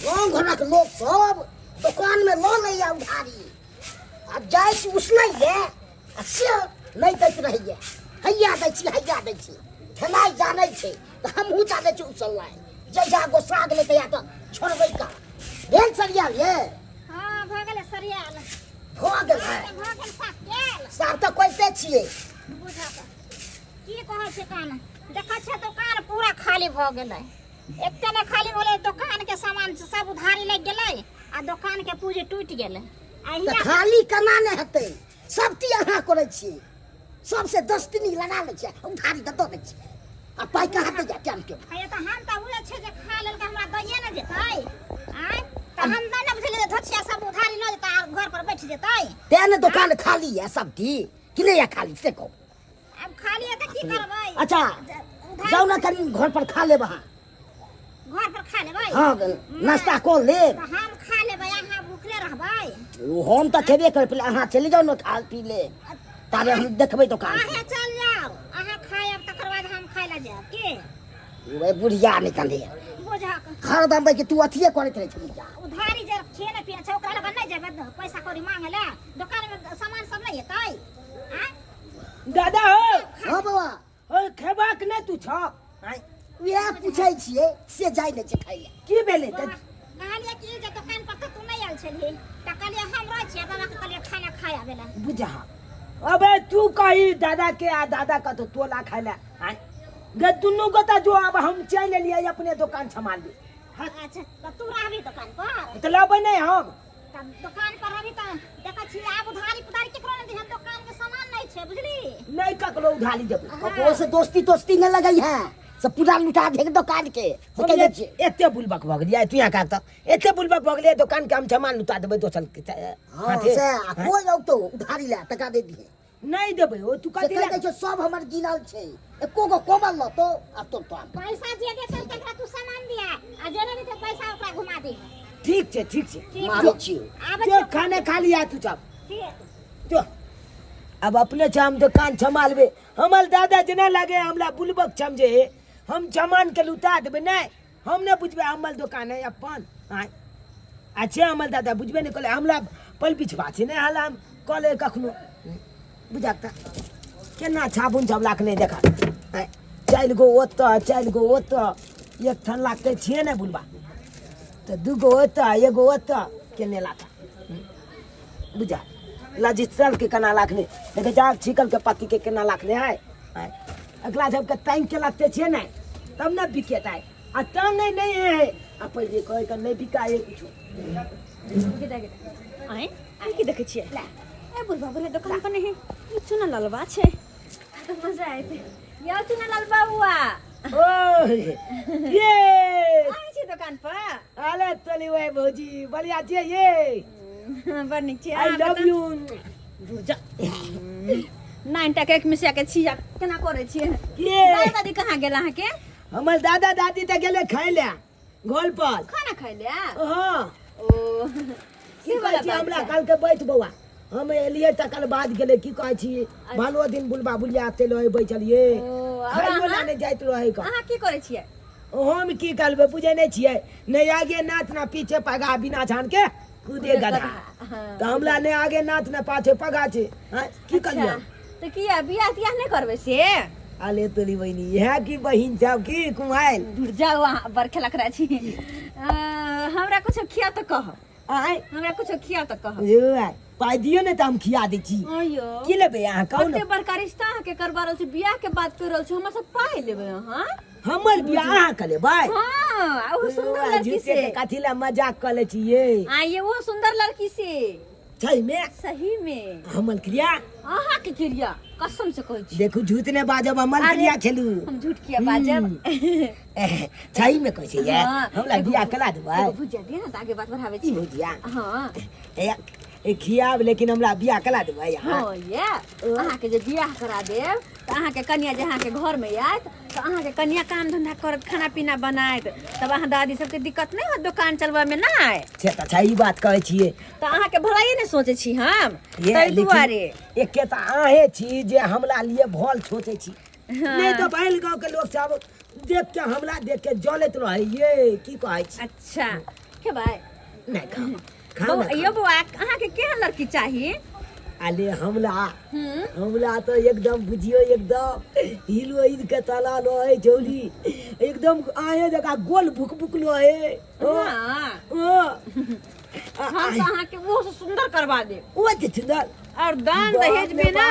गाँव घरक लोक सब दोकानमे लऽ लैए उधारी आ जाइ छी उसलैए आ से नहि दैत रहैए। हैया दै छी, हैया दै छी। खेनाइ जानै छै तऽ हमहूँ जानै छी उसलनाइ। जहिया गोसा गेलै तहिया तऽ छोड़बै का। भेल सरियाल ये? हँ, भऽ गेलै सरियाल। भऽ गेलै? भऽ गेल साफ गेल। साफ तऽ करिते छियै। बुझऽ तऽ की कहै छै कान देखै छै दोकान पूरा खाली भऽ गेलै। एते ने खाली भेलै, दोकान के सामान सब उधारी लागि गेलै आ दोकान के पूंजी टूटि गेलै। आ तऽ हियाँ खाली केना नहि हेतै? सब चीज अहाँ करै छियै, सबसे 10 दिन लगा लै छियै, उधारी दऽ दऽ दै छियै आ पाइ कहाँ दैया टाइम के। हे तऽ हम तऽ उहे छै जे खा लेलकै, हमरा दैये ने जेतै। आँय तऽ हम नहि ने बुझलियै जे धोछिया सब उधारी लऽ जेतै आ घर पर बैठ जेतै। तें ने दोकान खाली यऽ सब की कि नहि यऽ खाली से कहू। आब खाली है तऽ की करबै? अच्छा उधारी जाउ ने कनि घर पर खा लेब अहाँ। घर पर खा लेबै? हँ, नाश्ता कऽ लेब। तऽ हम खा लेबै, अहाँ भूखले रहबै? ओ हम तऽ खेबे करबै, पहिले अहाँ चलि जाउ ने खा पी लेब, ताबे हम देखबै दोकान। अहाँ चल जाउ, अहाँ खायब तकर बाद हम खाय लए जायब की? ओए बुढ़िया नहि कन्धे बुझक हरदम बैठ के तू अथिये करैत रहै छै बुढ़िया। उधारी जे खेने ने पिए छै ओकरा लग नहि जेबै पैसा कौड़ी मांगे लए? दोकान में सामान सब नहि हेतै? आँय दादा हो। हँ बौआ। ओ खेबाक नहि तू छौ? आँय उएह पूछै छियै से जाइ नहि छै खाइ लए। की भेलै तऽ? कहलियै कि जे दोकान पर तऽ तू नहि आयल छलही तऽ कहलियै हम रहै छियै, बाबा के कहलियै खाना खाय आबै लए। बुझा अबे तू कही दादा के आ दादा कतौ तोला खाय लए। आँय गे दुनू गोटा जो, अब हम चलि एलियै अपने दोकान सम्हाल। अच्छा तऽ तू रहबी दोकान पर? तऽ लेबै नहि हम। तब दोकान पर रहबी तऽ देखै छी आब उधारी पुधारी केकरो नहि दिहन, दोकान के सामान नहि छै बुझली? नहि ककरो उधारी देबै। ककरो से दोस्ती तोस्ती नहि लगै है, सब पूरा लुटा देख दोकान के। से कहि दै छियै। एते बुलबक भऽ गेलियै तू यहाँ काक तऽ एते बुलबक भऽ गेलियै, दोकान के हम सामान लुटा देबै दोसर के हँ हाथे। से आ कोइ औतौ उधारी लए तकरा दे दिहे। नहि देबै ओ तू से कथी कहि लए? दै छियौ सब हमर गिनल छै, एको गो कोमल लतौ आ तोर तो पैसा जे देतौ तकरा तू सामान दिया आ जे नहि देतौ पैसा ओकरा घुमा दे। ठीक छै, ठीक छै। ठीक मारै छै। छियौ। आबै जो छियौ। खाना खा लिया तू सब। ठीक। जो अब अपने छै हम दोकान सम्हालबै। हमर दादा जेना लागे हमरा बुलबक समझे हे, हम सामान के लुटा देबै। नहि हम नहि बुझबै, हमर दोकान है अपन। आँय अच्छे हमर दादा बुझबे नहि कले, हमरा पल पिछवा छै नहि हाला हम कले कखनो बुझा तऽ केना छाबुन सब लाख नहि देखा। आँय 4 गो ओतऽ 4 गो ओतऽ एक ठन लागते छियै ने बुलबा तऽ 2 गो ओतऽ 1 गो ओतऽ केने लाता बुझा रजिस्टर के केना लाखने देखे जा छिकल के पत्ती के केना लाखने है। आँय अगला सबके तंग के लगते छियै ने तब ने बिकेत आय आ तंग नहीं नहीं है आ पहिले कहे के नहीं बिकाए कुछो। आँय ई की देखै छियै? ए बुढ़बा बुढ़िया दोकान पर नहीं ई चुना ललबा छै तऽ मजा आयत। यौ चुना लाल बाबुआ। ओ ये आइ छी दोकान पर? अरे चली ओए भौजी बढ़िया छियै ये। बड़ नीक छियै। I love you. दूर जा 9 टाका एक मिसिया के छिया केना करै छियै? के दादा दादी कहाँ गेल अहाँके? हमर दादा दादी तऽ गेलै खाय लए घर पर। खाना खाय लए? हाँ। ओ की कहै छी हमरा काल के बैठ बौआ, हम एलियै तकर बाद गेलै। की कहै छी भालो दिन बुलबा बुलिया आते रहै बैठलियै ओ, आब खाइयो अहाँ- लए नहि जाइत रहै कऽ। अहाँ की करै छियै? हम की करबै बुझै नहि छियै, नहि आगे नाच ना पीछे पगा, बिना छान के कूदे गधा। हाँ। तऽ हमरा नहि आगे नाच ना पाछे पगा छै। हाँ, की करियै? अच्छा, तऽ किया बियाह तियाह नहि करबै से? अले तोरी बहिनी इएह की बहिन सब की कुमायल। दूर जाउ अहाँ बड़ खेला करै छी। हमरा कुछो खिया तऽ कह। आँय हमरा कुछो खिया तऽ कह। यौ आइ पाइ दियौ ने तऽ हम खिया दै छी। आइयो की लेबै अहाँ कहू ने? ओते बड़का रिश्ता अहाँके करबा रहल छी, बियाह के बात कर रहल छी, हमर सब पाइ लेबै अहाँ? हमर बियाह अहाँ के लेबै? हाँ, आ ओ सुंदर यौ, लड़की झूठे से। के कथी लए मजाक कऽ लै छी ये? आ ये वो सुंदर लड़की से। सही में? सही में। हमर क्रिया? अहाँ के क्रिया कसम से कहै छी। देखू झूठ नहि बाजब, हमर अरे, क्रिया खेलू। हम झूठ किया बाजब? सही में कहै छी ये? हाँ, हमरा एगो बियाह करा देबै? एगो भुजिया दिअ ने तऽ आगे बात बढ़ाबै की छी। भुजिया? हाँ। ए, खियाब लेकिन हमरा बियाह करा देबै अहाँ? हाँ, ये अहाँके जे बियाह करा देब तऽ अहाँके कनिया जे अहाँके घरमे आयत तऽ अहाँके कनिया काम धंधा करत, खाना पीना बनायत, तब अहाँ दादी सबके दिक्कत नहि होत दोकान चलबऽमे? नहि से तऽ सही बात कहै छियै। तऽ अहाँके भलाइए नहि सोचै छी हम ये, ताहि लेकिन दुआरे। एके तऽ अहें छी जे हमरा लिए भल सोचै छी, हाँ। नहि तऽ बैल गाँव के लोक सब देख के हमरा देख के जलैत रहै ये। की कहै छी? अच्छा खेबै? नहीं खाओ, खाओ ना। यो बौआ, अहाँके केहन लड़की चाही? अले हमला हमला तो एकदम बुझियो एकदम हीरोइन के तला लो है झोली, एकदम आए जगह गोल भुक भुक लो है। हाँ। हाँ। हम तो अहाँके वो से सुंदर करवा देब। वो जे सुंदर। और दान दहेज में ना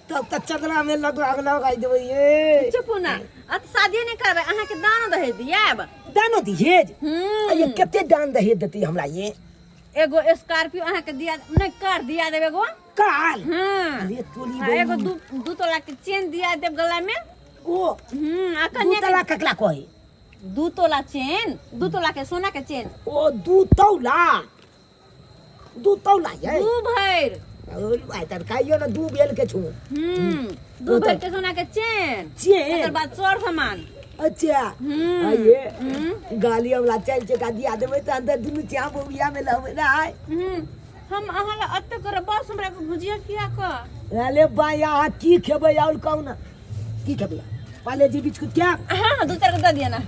तब तक चंद्रा में लग लग देबै ये। चुप ना, अत शादी नहीं करबै, अहाँके दान दहेज दियाब। दानो दहेज? हम्म। ये कते दान दहेज देती हमरा ये? एगो स्कॉर्पियो अहाँके दिया नहीं, कार दिया देब एगो। कार? हाँ। अरे तोली हाँ, एगो दू तोला के चेन दिया देब गला में। ओ। आ दू कन्या के तोला ककला कहे? 2 तोला चेन, 2 तोला के सोना के चेन। ओ 2 तोला, 2 तोला ये? 2 भर। ओ भाई तर खाइयो ना 2 बेल के छु। 2 भर के सोना के चेन। चेन? एकर बाद सर सामान। अच्छा। आइए। गाली हमरा चल चका दिया देबै त अंदर दुनू चाप बिया में लहबै ना आय। हम अहाँ ला अत्ते करब, बस हमरा के भुजिया किया क। अरे भाई अहाँ की खेबै और कहू ना की खेबै? पाले जी बिस्कुट क्या? हाँ, हाँ, 2-4 गो दे दिया ना।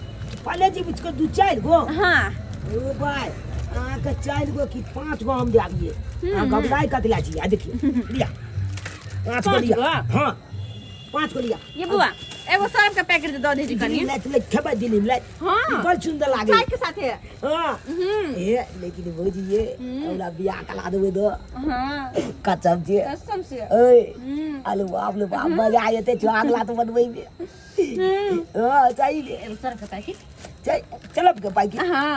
पाले जी बिस्कुट 2-4 गो? हाँ। ओ भाई अहाँ के 4 गो की 5 गो हम दियाबिए। अहाँ घबराइ कथी छी? आ देखिए लिया 5 गो पाँच लिया। गो? हाँ 5 गो लिया। ये बुआ एगो सर्फ के पैकेट दे दीजिए कनी। दिल्ली में ले खेबै दिल्ली में। हाँ। बड़ सुंदर लागे। चाय के साथे। हाँ। ए लेकिन भौजी ये हमरा बियाह करा देबै तो। हाँ। कसम से। कसम से। ओए। आलू बाप रे बाप मजा आ जेतै चुआगला तो बनबै में। हाँ, सही में। एगो सर्फ के पैकेट। चल, चलब के पैकेट। हाँ।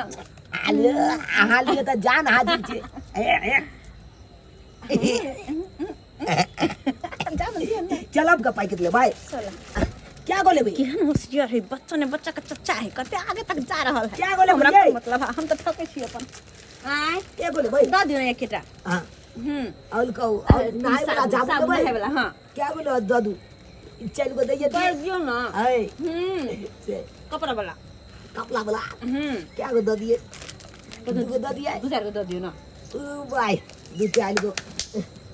आलू, अहाँ लिए तऽ जान हाजिर छै। ए, ए। चलब के पैकेट ले भाई। चल। क्या गोले भाई? केहन होशियार है बच्चा ने, बच्चा का चच्चा है, कते आगे तक जा रहल है। क्या गोले हमरा भैया? कोन मतलब है, हम तो थके छी अपन। आय। क्या गोले भाई? दऽ दियौ एकटा। हाँ। और कहू, और अरे, नहाय वाला साबुन, जाबू साबुन देबै? नहाय वाला, हाँ। क्या गोले दऽ दू? चल गो दैये कर दियौ ना। आय। से। कपड़ा वाला। कपड़ा वाला। क्या गो दऽ दिए? दू गो दऽ दिए? 2-4 गो दऽ दियौ ना। ओ भाई, 2-4 गो।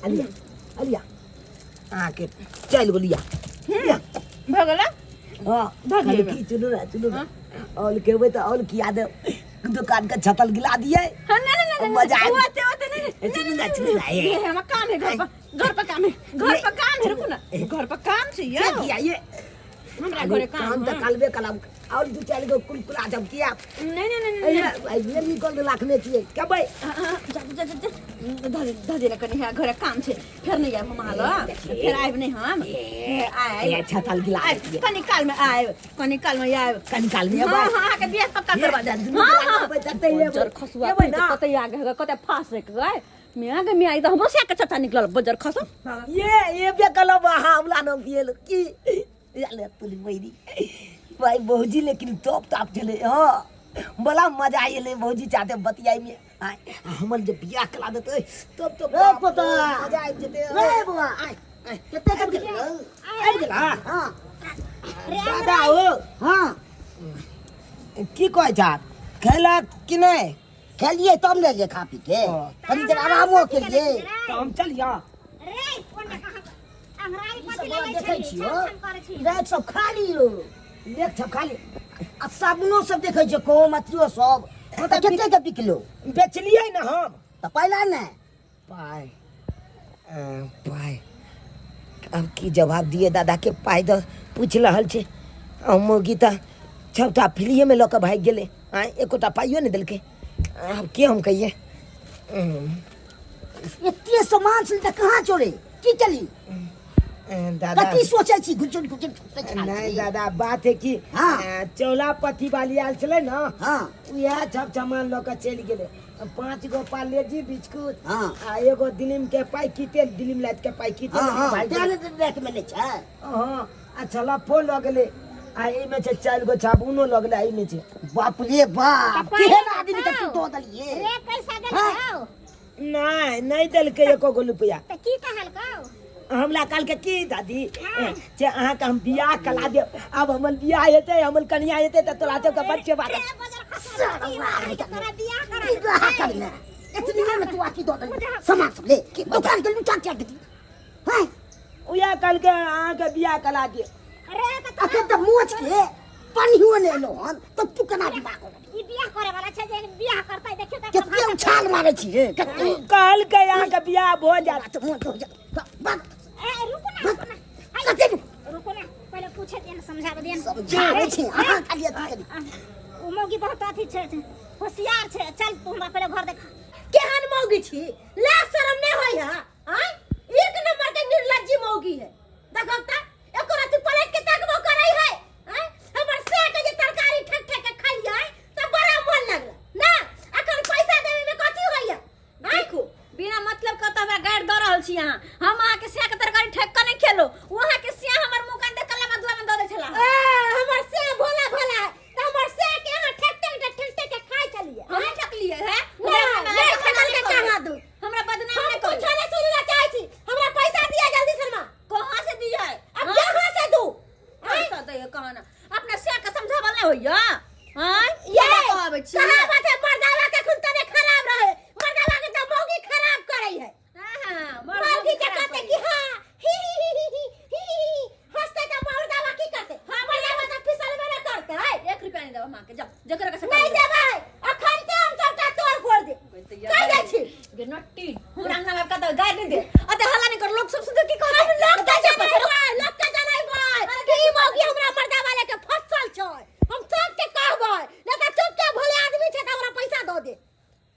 अलिया, अलिया। अहाँके 4 गो लिया। लिया। भऽ गेलै? हाँ, धऽ दियै खाली ओहिमे। की चुनू ना, चुनू ना। औल खेबै तऽ औल खिया देब। दुकान के छतल गिला दिए। हाँ, नहीं, नहीं, नहीं, मजा नहीं, आबि ओते, ओते, नहीं, नहीं, चुनू ना, नहीं, चुनू ना, नहीं, ए। ये हमर काम है, घर पर, घर पर काम है, घर पर काम है, रुकू ना, घर पर काम छै यौ। के किया ये? हमरा अरे, घरे काम काम तऽ है। कालबे कलाब। और 2-4 गो कुलकुला जब किया। नहीं, नहीं, नहीं, नहीं, ए, नहीं। भाई, ये भी गोल्ड लाखने छियै। खेबै? हाँ, हाँ, जा, जा, जा, जा। धऽ दे कनी, हाँ, घरे काम छै। फेर नहि आयब मामा लग, फेर आयब नहि हम। फेर आयब। ए, छतल गिला आयब, दियै। कनी काल में आयब, कनी काल में आयब। कनी काल में हाँ, एबै? हाँ, अहाँके बियाह पक्का करवा देब। ये, हाँ, हाँ। एबै, तते एबै। बज्जर खसुआ एबै ना? कते आगे है, कते फास रख गए। मियाँ के मियाँ, ई तऽ हमरो से के चचा निकलल बज्जर खसु। ये, ये बे कलब अहाँ हमरा नाम पिएल की? याले तुली बहिनी। भाई भौजी लेकिन टॉप टाप छलै, हाँ। बड़ा मजा आयल भौजी चाहते बतियाई में। आय, हमर जे बियाह करा देतै तब तो रे बाप रे, पोता। मजा आबि जेतै। रे बौआ। आय, आय। कते आबि गेल? आबि गेल, हाँ। हाँ। दादा हो। हाँ। की कहै छह? खेलक कि नहि? खेलिए तब ने जे खा पी के। ओ। कनी देर आरामो केलिए। तऽ हम चलिया। रे, कोन कहाँ अंगराई ई कथी सब लगै देखै छली? छियौ। छन छन करै छी। रैक सब खाली यौ। लेख सब खाली। आ साबुनो सब देखै छियौ, कम अथियो सब। हँ, तऽ तऽ कते के बिकलो? बेचलियै ने हम। तऽ पाइ ने। पाइ, पाइ। आब की जवाब दिए दादा के? पाइ दऽ पूछि रहल छै। हम मौगी तऽ छबटा फ्रीएमे लऽ कऽ भागि गेलै। आँय, एकोटा पाइयो नहि देलकै। आब की हम कहियै? एते सामान छलै तऽ कहाँ चोरे? की केली? दादा। कथी सोचै छी? घुचुन घुचुन सोचै छी। नहीं दादा, बात है कि हाँ। चौला पति वाली आयल छलै ने, हाँ। उएह सब सामान लऽ कऽ चलि गेलै। 5 गो पार्लेजी बिस्कुट, हाँ। आ एगो दिलीम के पैकेट, दिलीम लाइट के पैकेट। हाँ, हाँ, भागि तें गेलै। ने रैक में नहि छै। हाँ, आ छलफो लऽ गेलै। आ एहिमे छै 4 गो साबुनो लऽ गेलै, एहिमे छै। बाप रे बाप, तऽ केहन पाइ आदमी के तू देलकौ? दऽ देलियै? रे, पैसा देलकौ? नहि, नहि देलकै एको गो रुपैआ। तऽ की कहलकौ? हमरा कहलकै की दादी जे अहाँके हम बियाह करा देब। आब हमर बियाह हेतै, हमर कनिया हेतै तऽ तोरा सबके बच्चे बात। रे, बजर खसुआ, कथी बात है? तोरा बियाह करा की ग्राह करने? एतनी में तू आकी दऽ देली सामान सब ले दुकान के लुटा के देली। हैं? उएह कहलकै अहाँके बियाह करा देब। रे, तऽ अखन तऽ मोच के पनियो नहि एलो हन तब तू केना विवाह करबी? ई बियाह करे वाला छै जे बियाह करतै देखियौ तऽ कते उछाल मारै छी रे कते कहलकै अहाँके बियाह भऽ जायत। मोन हो जात बात। ए रुकू ना, रुकू ना। कते रुकू ना, पहिले पूछे दियन, समझाबे दियन। समझाबै छी अहाँ खाली अथी करी। ओ मौगी बहुत अथी छै, होशियार छै। चल तू हमरा पहिले घर देखा। केहन मौगी छी, लाज शरम नहि होय है? आय एक नंबर के निर्लज्जी मौगी है। देखब त एको रत्ती पलट के तकबो करै है। आय हमर से के जे तरकारी ठक ठक के खाइयै त बड़ा मन लगल ना। अखन पैसा देवे में कथी होइया? आय देखू, बिना मतलब के तऽ हमरा गारि दऽ रहल छी अहाँ। हम अहाँके सिया के तरकारी ठेक कऽ नहि खेलहुँ। ओ अहाँके सिया हमर मुँह कान देख कऽ लम्बा दुआ में दऽ दै छला। ए हमर से भोला भोला है त हमर से के अहाँ ठक ठक के ठक ठक के खाइ छलियै? हम नहि ठकलियै है। नहि नहि ठकल के कहाँ दू। हमरा बदनाम हम नहि करू। कुछो नहीं सुनना चाहै छी। हमरा पैसा दिया जल्दी शर्मा। कहाँ से दियै? अब कहाँ से दू? पैसा दैयै कहाँ ना? अपना सिया के समझावल नहि होइया? आँय, ये केना कहबै छी? कहावत है, मर्दावा के खून तने खराब रहे, मर्दावा के तो मौगी खराब करे है। हाँ, मौगी के कहते कि हाँ ही ही ही ही ही ही ही हंसते तो मर्दावा की करते? हाँ, मर्दावा तो फिसलबे न करते। एक रुपया नहीं देब हम अहाँके। जाओ जकरा के नहीं देबै। अखन ते हम सबटा तोड़ फोड़ दे कहि दै छी। गे नट्टी, हमरा अंगना में कतौ गारि नहीं दे। अते हल्ला नहीं कर, लोग सब सुनते की कहते? हम लोग के जनाइबै, लोग के जनाइबै कि ई मौगी हमरा मर्दावा लेके फसल छै। हम सबके कहबै, नहीं तऽ चुपचाप भोले आदमी छै तऽ हमरा पैसा दऽ दे।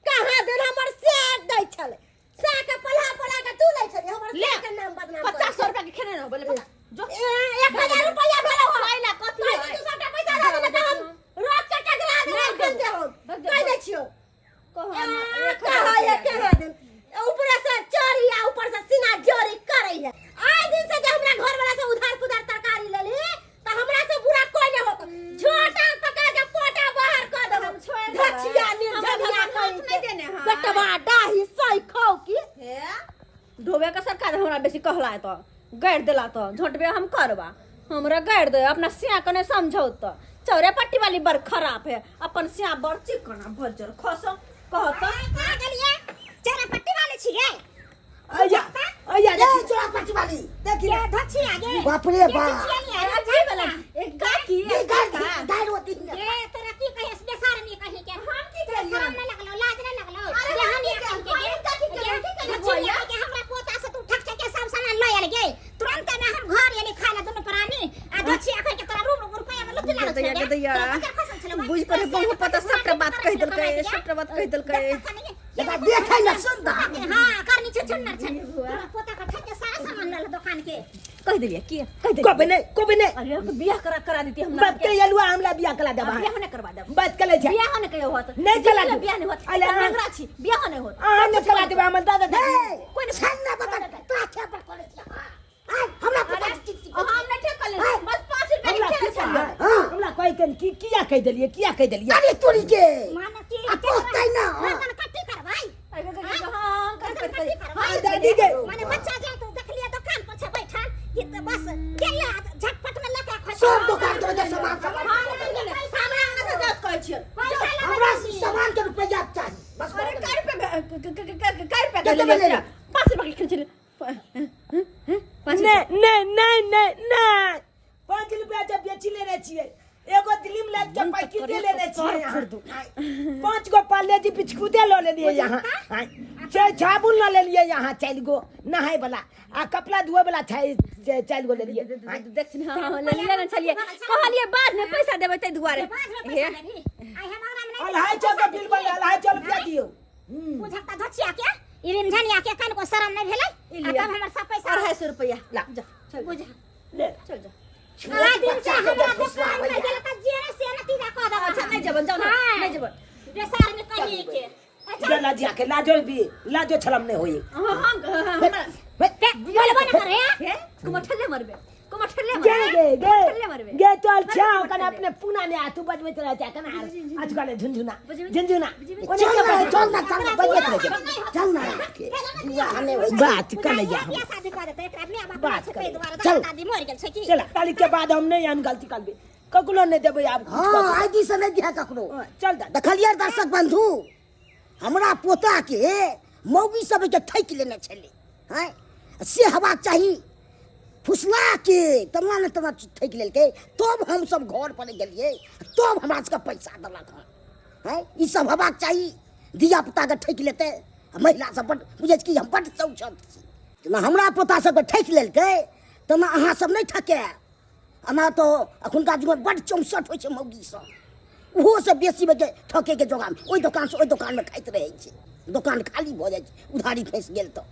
कहाँ दिन हमर साग दै छलै, साग के पल्हा पल्हा के तू लै छली, हमर ले। साग के नाम बदनाम करै 50 रुपया के खेने न बोले पता जो। ए, 1000 रुपया भेलौ हन। कैला कथी कहै है? छी तू सबटा पैसा दऽ दे, नहि तऽ हम रोक के टकरा देबै एखन दे। हम कहि दै छियौ। कहो ए, ना, 1000 कहै है रुपया के। कहाँ दिन ऊपर से चोरी आ ऊपर से सीना जोरी करै है। आइ दिन से जे हमरा घर वाला से उधार पुधार तरकारी लेली त हमरा से बुरा कोई नहीं होत। झोटा पका के पोटा बाहर कर देब। हम छोड़ देबै। धचिया हमरा निर्जनिया भगवान कहि हाथ नहि देने है। बेटवा डाही सही खाओ की। हे ढोबे के सरकार हमरा बेसी कहला तो गारि देला तो झोंटबे हम करबा। हमरा गारि दे, अपना सिया के नहीं समझौ तो चौरे पट्टी वाली बड़ खराब है। अपन सिया बड़ चिकना भजर खसो कहत। कहाँ गेलियै? चोरा पट्टी वाले छियै। अया अया। ए चोरा पट्टी वाली। देखी। के धचिया गे। बाप रे के बाप। चिचियलियै? अजीब वाला एक काकी। ये गाय गाय रोती है। गे तोरा की कहिए बेशर्मी कही के? हम की कहियै? शरम नहीं लगलो, लाज नहीं लगलो? अरे यहाँ हम की नहीं कही के कहियै? गे। हम कथी कहियै? की कहियै धचिया भैया? के हमरा पोता से तू ठक के सब सामान लऽ आयल गे। तुरंत में हम घर एली खाय ला दुनू प्राणी आ धचिया कहि के तोरा रूम रुपया में लुत्ती लागल छलै गे। दैया। तोरा बजर खसल छलै। बुझ पर बहु पता सबटा बात कहि देलकै, सबटा बात कहि देलकै। एकरा देखै ने सुन्दर। हाँ, करनी छुछुन्नर छै। तोरा पोता के ठक के सारा सामान लऽ ले दुकान के। कहि देलियै की कहि देलियै? कबे नहीं, कबे नहीं। अरे ओकर बियाह करा करा देती हमरा। बात के अलुआ हमरा बियाह करा देबा। बियाह नहि करवा देब। बात के ले छै। बियाह नहि कहियो होत। नहि करा देब। बियाह नहि होत। अरे अहाँ- नंगरा छी, बियाह नहि होत। अहाँ नहि करा देबै हमर दादा दादी। ए कोई नहीं- छन ना बता तोरा छे पर करै छी। हां आय हमरा पता छी की हम नहि ठेकल, बस 5 रुपया के हमरा खेने की छलियै। हां। हमरा कहि के की किया कहि देलियै, किया कहि देलियै? अरे तोरी के माने की आ कहतै ना। लगन कट्टी करबै। हाँ, कर कर कर। करबै। दादी के माने बच्चा जे तू देखलियै दुकान पर छै बैठल कि तऽ बस गेलै आ झटपट में लऽ के खा। सब दुकान के वजह सामान सब हम हमरा अंगना से जात कहै छियै। पैसा लऽ हमरा सामान के रुपया चाही बस। अरे कै रुपया, कै रुपया कते के लेली? 5 रुपया के खेने छलियै। पाँच। नहीं नहीं नहीं नहीं नहीं, 5 रुपया जब बेची लेने छियै, एगो दिल्ली में लाद के पैकेट लेने छियै यहाँ। 5 गो पार्ले जी बिस्कुटे लऽ लेलियै यहाँ। छै साबुन लऽ लेलियै यहाँ 4 गो नहाय वाला आ कपड़ा धोए वाला छै 4 गो लेलियै। देखथिन। हाँ हाँ, लेलियै ने छलियै, कहलियै बाद में पैसा देबै ताहि दुआरे। बाद में हे पैसा देबही। आइ हम अंगना में नहि 250 के बिल बनल, 250 रुपया दियौ। बुझक तऽ धचिया के ई रिमझनिया के कनको शरम नहि भेलै ई आ लिअ। तब हमर सब पैसा 250 रुपया ला। जा चल। बुझ। ले। चल जा। आइ दिन से बच्चा के हमरा फुसला दुकान में भैया। गेल तऽ जेरे से नतीजा कऽ देब। अच्छा नहीं जेबन, जाओ ना। हाँ। नहीं जेबन। बेसार में कही के अच्छा। जा लाजिया के लाजो भी लाजो छलम नहीं होई। हाँ हाँ हमरा बोलबो न करे। हे कुमार ठल्ले मरबे, कुमार ठल्ले गे मरबे। गे गे ठल्ले मरबे। गे चल छाओ कने अपने पुना ने आ तू बजबैत रह जा कने आजकल झुनझुना झुनझुना। चल ना, चल ना, चल ना। बजबैत रह जा। चल ना, बियाह नहि होइ छै। बात कर लिया हम। बियाह शादी कऽ देतै एकरा my बाप बात छै कर। ताहि दुआरे चल। दादा दादी मरि गेल छै की? चल, काली के बाद हम नहीं हम गलती करबे, ककरो नहीं देबै आब कुछ। हाँ ककरो। आइ दिन से नहि दिहा ककरो। हाँ, चल दादा। देखलियै दर्शक बंधु, हमरा पोता के मौगी सब के ठकि लेने छलै हैं, से हेबाक चाही। फुसला के तना ने तना ठकि लेलकै। तब हमसब घर पर गेलियै, तब हमरा सबके पैसा देलक हन। हैं, ई सब हेबाक चाही? धिया पुताके ठकि लेतै आ महिला सब बड्ड बुझै छै कि हम बड्ड चौचक छी। जेना हमरा पोता सबके ठकि लेलकै तेना अहाँ सब नहि ठकायब। एना तऽ एखुनका युगमे बड्ड चौंसठ होइ छै मौगी सब, ओहो से बेसी ठकेके जोगान ओहि दोकानसँ ओहि दोकानमे खाइत रहै छै, दोकान खाली भऽ जाइ छै, उधारी फँसि गेल तऽ।